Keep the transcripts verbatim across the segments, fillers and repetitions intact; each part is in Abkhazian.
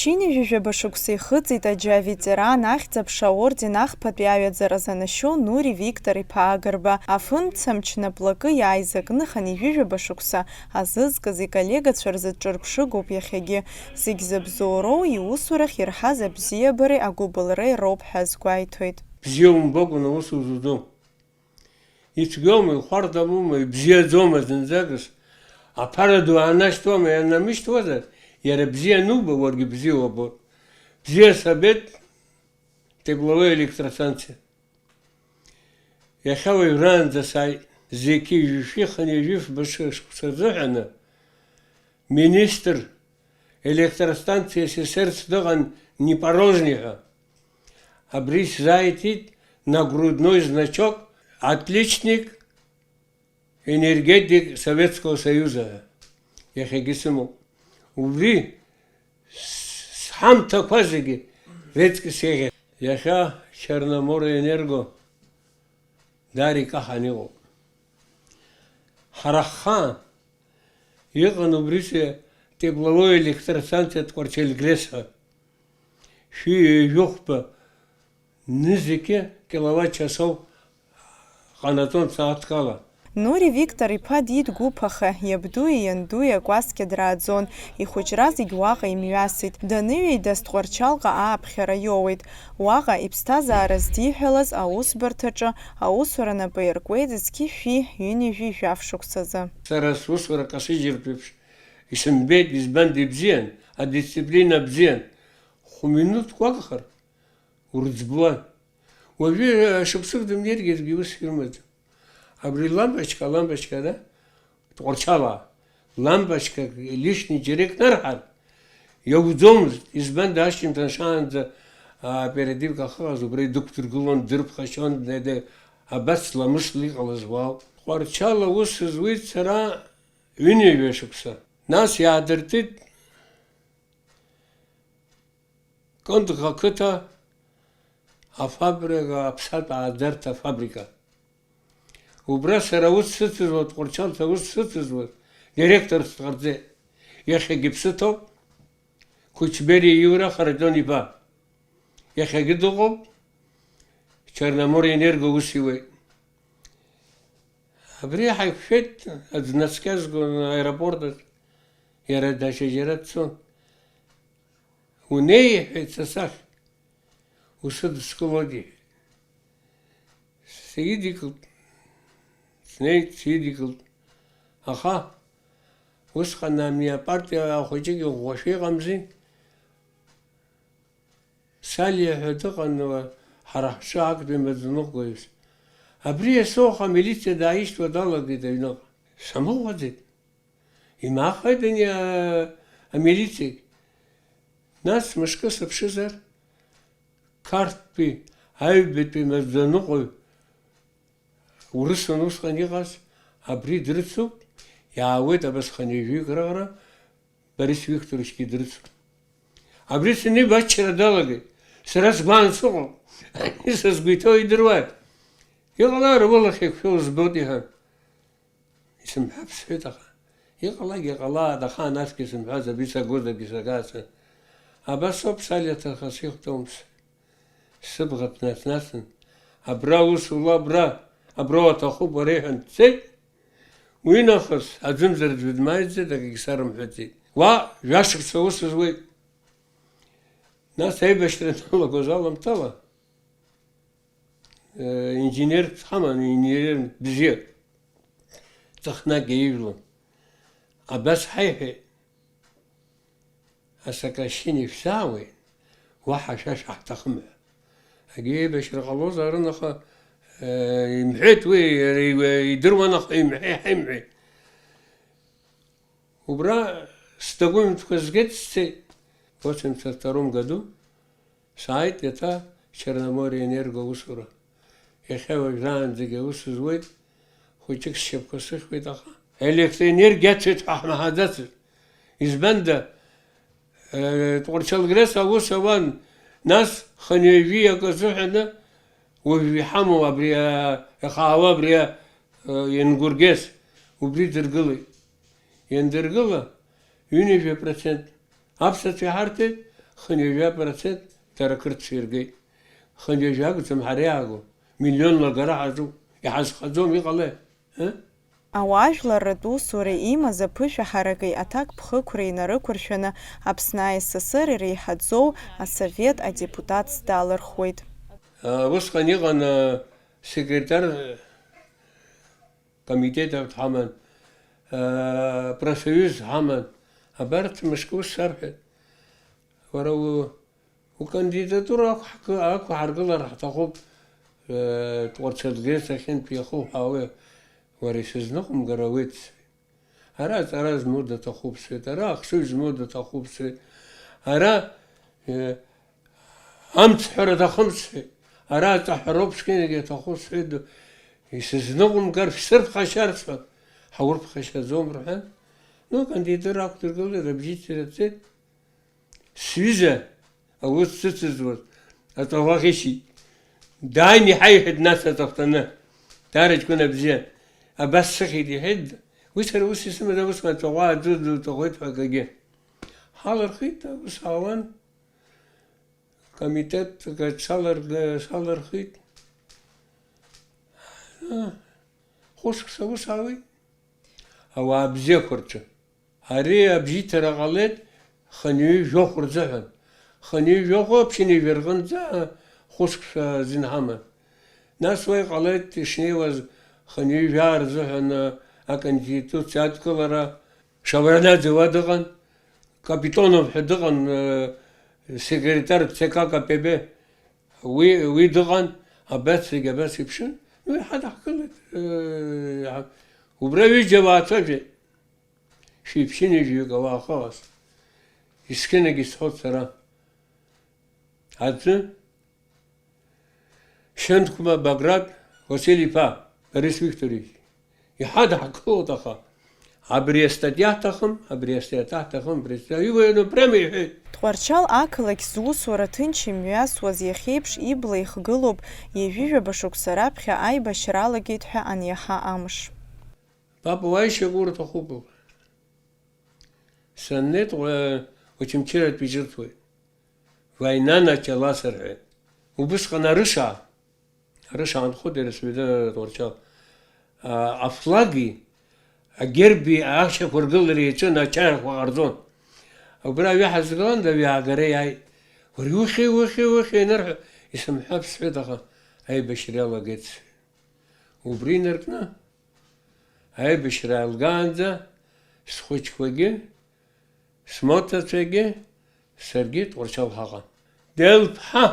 Ҩынҩажәижәаба шықәса ихыҵит аџьа аветеран, ахьӡ-аԥша аорден ахԥатәи аҩаӡара занашьоу Нури Виктор-иԥа Агрба. Афымцамч наплакы иааизакны хынҩажәижәаба шықәса азызкыз иколлегацәа рзы дҿырԥшыгоуп иахьагьы. Зегь зыбзоуроу иусурахь ирҳаз абзиабареи агәыбылреи роуп ҳәа азгәеиҭоит. Бзиа умбакәан аус узуӡом. Ицәгьоума, ихәарҭамума, ибзиаӡоума зынӡакгьы? Аԥара ду аанашьҭуама, ианамышьҭуазар, иара бзиа ануба, уаргьы бзиа уабоит. Бзиа сабеит, тепловой электростанциа. Иахьа уажәраанӡа сааит. Зқьи жәшәи хынҩажәи фба шықәса рзыҳәаны министр электростанциа СССР-ц дыҟан Непорожни ҳәа. Абри сзааиҭит нагрудной значок «Отличник, энергетик Советского Союза» ҳәа. Иахьагьы сымоуп. Убри с-, сҳамҭақәа зегьы реиҵкыс еиӷьын. Иахьа Черноморэнерго даара икаҳан иҟоуп. Ҳара ҳхаан иҟан убритәи тепловой электростанциа Тҟәарчал-ГРЭС ҳәа. Шәи ҩажәи хәба нызқьы киловатт-часов ҟанаҵон сааҭк ала. Нури Виктор-иԥа диит гәыԥ, аха иабдуи иандуи акәасқьа драаӡон. Ихәыҷра зегь уаҟа имҩасит. Даныҩеидас Тҟәарчалҟа ааԥхьара иоуеит. Уаҟа иԥсҭазаара здиҳәалаз аусбарҭаҿы аусура напы аиркуеит зқьи шәи ҩынҩажәи жәаф шықәсазы. Сара сусура касыжьыртә еиԥш исымбеит, избан дыбзиан, адисциплина бзиан. Хә-минуҭк уагхар, урыӡбуан. Уажәы, э, шықәсык дымнеиргьы аӡәгьы ус ирымаӡам. Абри лампочка, лампочка, да? Тҟәарчалаа. Лампочкак лишни џьарак нарҳар, иауӡомызт. Избан, ашьыжьымҭан шаанӡа, а, оперативка ахьыҟаз, убра идәықәдыргылон, дырԥхашьон, д-, д-, абас ламысла иҟалаз уаауп. Тҟәарчал аус зуит сара ҩынҩажәа шықәса. Нас иаадыртит Кындыӷ ақыҭа афабрика, аԥсаатә ааӡарҭа афабрика. Убра сара аус сыцызуаз, Тҟәарчалҵ аус сыцызуаз, директорс дҟарҵеит. Иахьагьы иԥсы ҭоуп. Кучбери Иура Харитон-иԥа. Иахьагьы дыҟоуп. Черноморэнерго аус иуеит. Абри ҳаиқәшәеит, аӡә днаскьазгон аеропорт аҿы. Иара даҽаџьара дцон. Унеи, иҳәеит, са сахь, усыдыскылоит, иҳәеит. Сидикылт, снеит, сидикылт. Аха усҟан ами апартиа ахәыҷык иӷәӷәашәа иҟамзи. Салиа ҳәа дыҟан, ҳара ҳҿы актәи амаӡаныҟәгаҩыс. Абри иасоуха амилициа дааишьҭуа далагеит аҩныҟа. Самыӷәӷәаӡеит. Имаахеит ани, а, амилициагь. Нас мышкы сыԥшызар, Қарҭтәи аҩбатәи маӡаныҟәгаҩ, урысан усҟан иҟаз, абри дрыцуп, иаауеит абас хынҩажәаҩык раҟара, Борис Викторовичгьы дрыцуп. Абри саниба, аччара далагеит. Сара сгәаан сыҟоуп. Ани са сгәы иҭоу идыруан. Иҟалар, уа лахь еиқәшәо збоит, иҳәан. Исымҳәап, сҳәеит, аха. Иҟалак иҟалааит, аха насгьы сымҳәаӡац, абри сагозаргьы сагацын. Абас ауп, салиаҭаха сихәҭоумс. Сыбӷа днаҵ-наҵын, абра аус ула, абра, абра уаҭахуп уара, иҳәан дцеит. Уи нахыс аӡәымзар аӡәы дмааиӡеит, акгьы сарымҳәаӡеит. Уа, жәашықәса аус зуеит. Нас аибашьра аналагоз аламҭала, э, инженер дҳаман, инженер бзиак. Ҵыхнагьы ижәлон. Абас ҳаиҳәеит. Асакашьыни шәзаауеит, уаҳа шәа шәаҳҭахым ҳәа. Егьи еибашьра ҟалозаарын, аха, э, имҳәеит уи, иара игәы идыруан, аха имҳәеи ҳаимҳәеит. Убра сдокументқәа згеит, сцеит. Восемьдесят втором году сааит иаҭа Черноморэнерго аусура. Иахьа уажәраанӡагьы аус зуеит, хәыҷык сшьапқәа сыхьуеит, аха електроенергиа ацәеит ҳәа ҳмаҳаӡацызт. Избанда, э, Тҟәарчал-ГРЭС аус ауан, нас хынҩажәи акы азыҳәаны уажә иҳамоу абри, а, ихаауа абри, а, Енгургес, убри дыргылеит. Иандыргыла, ҩынҩажәа процент аԥсацәа иҳарҭеит, Хынҩажәа процент дара акырцәа иргеит. Хынҩажәа акәӡам ҳара иааго, миллионла агара ҳаҿуп, иҳазхаӡом, иҟалеи? Ы? Ауаажәларратә усура имаз аԥышәа ҳараки аҭакԥхықәреи инарықәыршәаны Аԥсны А С С Р иреиҳаӡоу асовет адепутатс далырхуеит. Усҟан иҟан, а, секретар, а, комитет ҳаман, а, профсоюз ҳаман. Абарҭ мышкы ус сарҳәеит. Уара у-, укандидатура ақәҳкы-, ақәҳаргылар ҳҭахуп, э, Тҟәарчалгес ахьынтә иахуҳәаауеи, уара исызныҟәымгар ауеит, сҳәеит. Ара аҵара змоу даҭахуп, сҳәеит, ара ахшыҩ змоу даҭахуп, сҳәеит. Ара, э, амцҳәара аҭахым, сҳәеит. Ара аҵаҳәароуп зқьынагь иаҭаху, сҳәеит, исызныҟәымгар шәсырԥхашьар, сҳәан, ҳаурԥхашьаӡом, рҳәан. Ну, акандидатура ақәдыргылеит, рыбжьы цеит. Сҩыза, аус зыцызуаз, аҵәаӷәа ӷьычит. Дааины иҳаиҳәеит нас аҵыхәтәаны. Даара ҷкәына бзиан. Абас сыхьит, иҳәеит. Уи сара ус исымаз, усҟан аҵәаӷәа аӡәы дылҵәаӷәеит ҳәа акгьы. Ҳалырхит, аус аауан. Комитет салырг-, салырхит. Хәышықәса аус аауеит. Ауаа бзиақәа рҿы. Ари абжьыҭара ҟалеит хынҩажәи жәохә рзыҳәан. Хынҩажәи жәохә аԥшьынҩажәа рҟынӡа хәышықәса азин ҳаман. Нас уа иҟалеит ишнеиуаз хынҩажәи жәаа рзыҳәан аконституциа адкылара. Шеварднаӡе уа дыҟан, Капитонов ҳәа дыҟан, секретар Ц К К П Б, уи, уи дыҟан, абас зегь абас иԥшын. Ну, иҳадаҳкылеит, убра ҩыџьа уаацәажәеит. Шәиԥшьынҩажәаҩык ауаа хыҟаз, есқьынагь исҳәоит сара. Аӡәы, Шьынқәба Баграт Василь-иԥа, Борис Викторович, иҳадаҳкылоит, аха абри астатиа ҳҭахым, абри астатиа ҳҭахым, абри астатиа, иуаҩны прямо иҳәеит. Тҟәарчал ақалақь зусура ҭынч имҩасуаз иахьеиԥш ибла ихгылоуп, ҩажәижәаба шықәса раԥхьа аибашьра алагеит ҳәа аниаҳа амш. Папа уааишьак урҭахуп. Саннеит, уа-, Очамчыратәи ҿырҭуеит. Война началась рҳәеит. Убысҟан арыша, арыша аанхоит иара сҩыза Тҟәарчал. А, афлаги, агерби ашьақәыргылареи иаҿын, ачарахәа ҟарҵон. Убра аҩы ҳазгылан, аҩы аагара иааит. Уара иухьи, иухьи, иухьи анырҳәа, исымҳәап сҳәеит, аха аибашьра иалагеит. Убри инаркны, аибашьра аилгаанӡа, схәыҷқәагьы, смоҭацәагьы, саргьы Тҟәарчал ҳаҟан. Делԥҳа!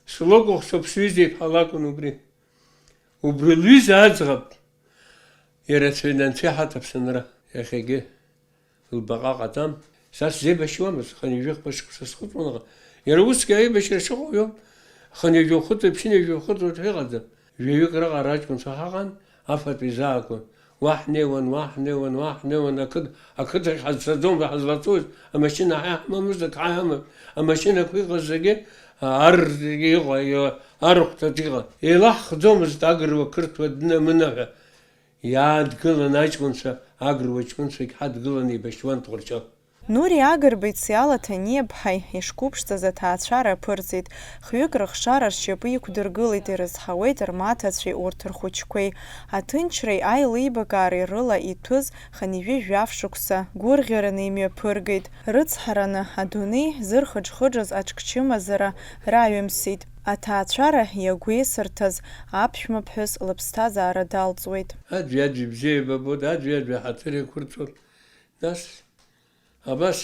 Слыкәыхшоуп, сҩыза иԥҳа лакәын убри. Убри лҩыза аӡӷаб, иара ацәаҩны анцәа иҳаҭ Аԥсынра иахьагьы. Лбаҟа ҟаҵан, са сзеибашьуамызт, хынҩажәи хԥа шықәса схыҵуан, аха иара усгьы аибашьра шыҟоу иоуп, хынҩажәа ухыҵуеит, ԥшьынҩажәа ухыҵуеит ҳәа иҟаӡам. Жәаҩык раҟара аҷкәынцәа ҳаҟан, афатә изаагон. Уа ҳнеиуан, уа ҳнеиуан, уа ҳнеиуан, ақыд-, ақыҭахь ҳазцаӡом ҳәа ҳазлацоз, амашьына ҳамамызт, ак ҳамамызт, амашьынақәа иҟаз зегьы, ар-, иҟа-, иҟа-, арахәҭаҿ иҟан. Еилаҳхӡомызт Агрба қырҭуа дна-мына ҳәа. Иаадгылан аҷкәынцәа, Агрба ҷкәынцәагь ҳадгылан еибашьуан Тҟәарчал. Нури Агрбеи Циала Ҭаниа-ԥҳаи ишқәыԥшӡаз аҭаацәара аԥырҵеит. Хҩык рыхшара ршьапы иқәдыргылеит, ирызҳауеит рмаҭацәеи урҭ рхәыҷқәеи. Аҭынчреи аилибакаареи рыла иҭәыз хынҩажәи жәаф шықәса гәырӷьараны имҩаԥыргеит. Рыцҳараны, адунеи зырхыџхыџыз аҿкчымазара раҩымсит. Аҭаацәара иагәеисырҭаз аԥшәмаԥҳәыс лыԥсҭазаара далҵуеит. Аӡәи-аӡәи бзиа еибабоит, аӡәи-аӡәи ҳаҭыр еиқәырҵоит. Нас, абас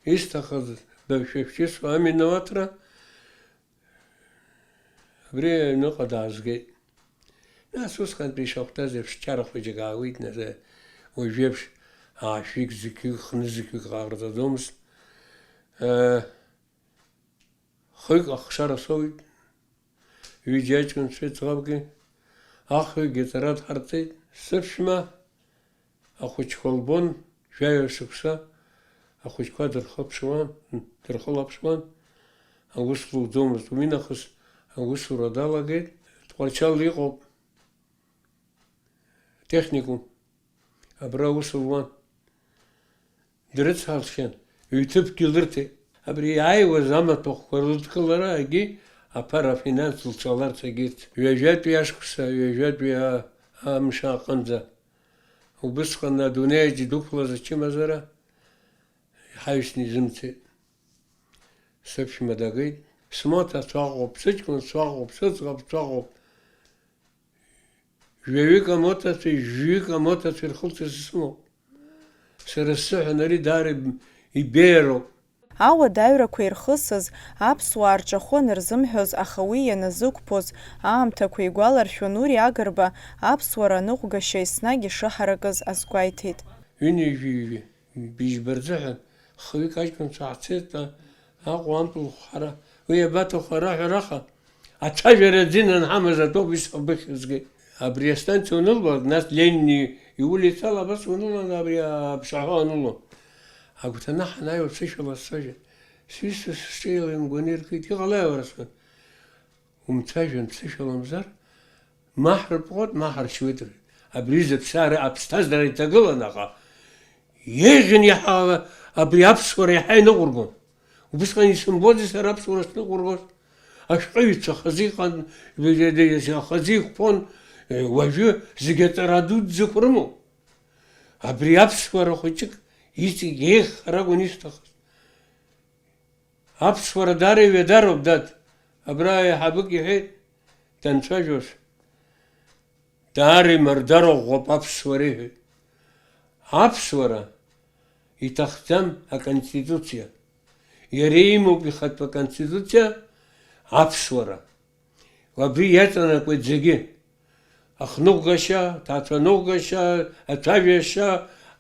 исҭахыз баҩ-шәи шәчысуа аминауаҭра абри аҩныҟа даазгеит. Нас усҟантәи ишахәҭаз еиԥш чара хәыҷык аауеит, нас, уажәеиԥш аашәҩык, зықьҩык, хнызқьҩык ҟарҵаӡомызт. Хҩык ахшара соуит, ҩыџьа аҷкәынцәеи ӡӷабки, ахҩыкгьы аҵара дҳарҵеит. Сыԥшәма ахәыҷқәа лбон, жәаҩа шықәса ахәыҷқәа дырхыԥшуан, дырхылаԥшуан, аус луӡомызт. Уи нахыс аусура далагеит. Тҟәарчал иҟоуп. Техникум. Абра аус луан. Дрыцҳалшьан, ҩ-ҭыԥгьы лырҭеит. Абри иааиуаз амаҭәахәқәа рыдкылара егьи аԥара афинанс лцаларц егьырҭ ҩажәатәи ашықәса, ҩажәатәи а-, амш аҟынӡа. Убысҟан адунеи аҿы идәықәлаз ачымазара иҳаҩсны изымцеит. Сыԥшәма дагеит. Смоҭа цәаҟоуп, сыҷкәын цәаҟоуп, сыӡӷаб цәаҟоуп. Жәаҩык амоҭацәеи жәҩык амоҭацәеи рхылҵыз сымоуп. Сара сзыҳәан ари даара ибеиароуп. Ауадаҩрақәа ирхысыз, аԥсуаа рҿахәы анырзымҳәоз, аха уи ианазықәԥоз аамҭақәа игәаларшәон Нури Агрба аԥсуара аныҟәгашьа еснагь ишыҳаракыз азгәеиҭеит. Ҩынҩажәи быжьба рзыҳәан хҩык аҷкәынцәа ҳцеит, Аҟәа ампыл хәҳара. Уи иабаҭаху ара ҳәа раха? Ацәажәара аӡы инанҳамаз атәоуп исҳәо быхьызгеит. Абри астанциа уанылба, нас Ленин иулицала абас уанылан, абри аԥшаҳәа уаныло. Агәҭаны ҳанааиуа ԥсышәала сцәажәеит. Сҩызцәа сыҿы еилаимгәаны иркит, иҟалеи уара сҳәан. Умцәажәан, ԥсышәаламзар, ма ҳрыпҟоит, ма ҳаршьуеит, рҳәеит. Абри изы аԥсҭазаара, аԥсҭазаара иҭагылан, аха еиӷьын иаҳа абри аԥсуара иаҳа иныҟәыргон. Убысҟан исымбози сара аԥсуара шныҟәыргоз? Ашәҟәыҩҩцәа хазы иҟан, хазы иқәԥон, уажәы зегьы аҵара дуӡӡақәа рымоуп. Абри аԥсуара хәыҷык иҵегь еиӷьхар акәын исҭахыз. Аԥсуара даара иҩадароуп, дад, абра аиҳабык иҳәеит, данцәажәоз. Даара имардароуп аԥсуара иҳәеит. Аԥсуара иҭахӡам аконституциа. Иара имоуп ихатәы аконституциа, аԥсуара. Абри иаҵанакуеит зегьы. Ахныҟәгашьа, аҭаацәаныҟәгашьа, ацәажәашьа,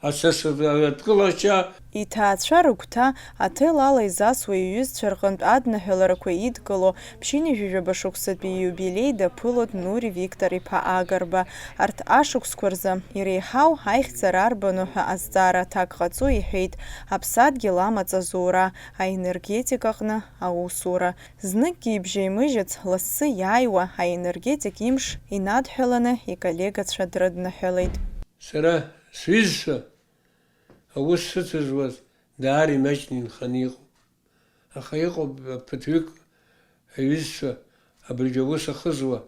асасдкылашьа. Иҭаацәа рыгәҭа аҭел ала изасуа иҩызцәа рҟынтә адныҳәаларақәа идгыло, ԥшьынҩажәижәаба шықәсатәи ииубилеи даԥылоит Нури Виктор-иԥа Агрба. Арҭ ашықәсқәа рзы иреиҳау аихьӡара арбану ҳәа азҵаара аҭак ҟаҵо иҳәеит, аԥсадгьыл амаҵ азура, аенергетика аҟны аусура. Зныкгьы ибжьаимыжьыц лассы иааиуа аенергетик имш инадҳәаланы иколлегацәа дрыдныҳәалеит. Сара сҩызцәа аус сыцызуаз даара имаҷны инханы иҟоуп. Аха иҟоуп ԥыҭҩык аҩызцәа абыржәы аус ахызуа.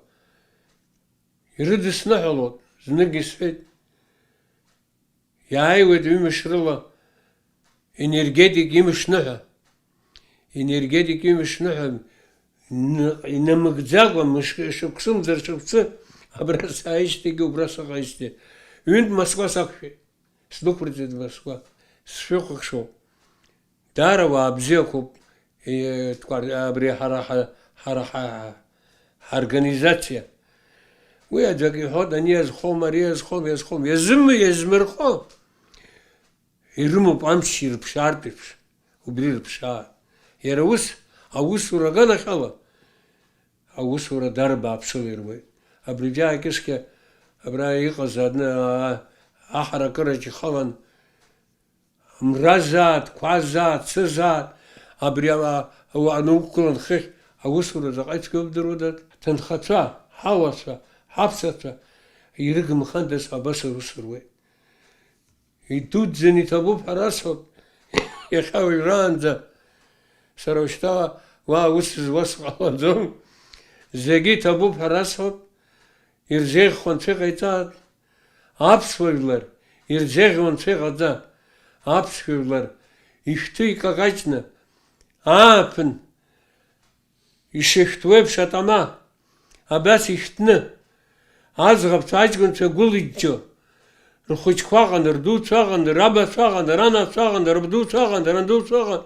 Ирыдысныҳәалоит, зныкгьы сҳәеит. Иааиуеит ҩымш рыла енергетик имшныҳәа. Енергетик имшныҳәа н-, инамыгӡакәа мышкы-, шықәсымзар шықәсы абра сааижьҭеигьы убра сыҟаижьҭеи. Ҩынтә Москва сақәшәеит. Сдәықәырҵеит Москва. Сшәыхәаԥшуа. Даара ауаа бзиақәоуп, е, ткәар-, абри ҳара, ҳа-, ҳара ҳа-, ҳорганизациа. Уи аӡәк иҳәоит, ани иазхом, ари иазхом, иазхом. Иазым-, иазмырхо. Ирымоуп амч ирԥшаартә еиԥш, убри рыԥшаа. Иара ус, аусура аганахьала, аусура даара бааԥсыла ируеит. Абри џьаакьысқьа абра иҟаз адны, а-, аҳаракыраҿ ихалан, мразааит, қәазааит, цызааит, абри ала-, ауаа ануқәгылан хыхь, аусура заҟа ицәгьоу бдыруада? Ҳҭынхацәа, ҳауацәа, ҳаԥсацәа ирыгымхандаз абас аус руеит. Идуӡӡаны иҭабуп ҳәа расҳәап, иахьа уажәраанӡа сара ушьҭа уа аус зуа сҟалаӡом. Зегьы иҭабуп ҳәа расҳәап, ирзеиӷьхо Анцәа иҟаиҵааит. Аԥсуа жәлар ирзеиӷьу Анцәа иҟаҵа, аԥсшәа жәлар ишәҭы икакаҷны, ааԥын ишышәҭуеиԥш атама, абас ишәҭны, аӡӷабцәа, аҷкәынцәа гәылыҷҷо, рхәыҷқәа ыҟан, рдуцәа ыҟан, рабацәа ыҟан, ранацәа ыҟан, рабдуцәа ыҟан, рандуцәа ыҟан,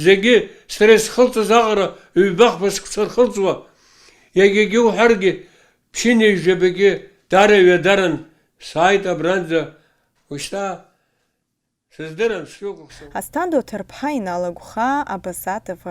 зегьы сара исхылҵыз аҟара ҩба-хԥа сықәса рхылҵуа, иагьагьы уҳәаргьы, ԥшьынҩажәабагьы дара ҩадаран сааит абранӡа, ушьҭа сыздырам сшәыкәыхшоу. Асҭанда Оҭарԥҳа, Инал Агәхаа, Абаза Т В.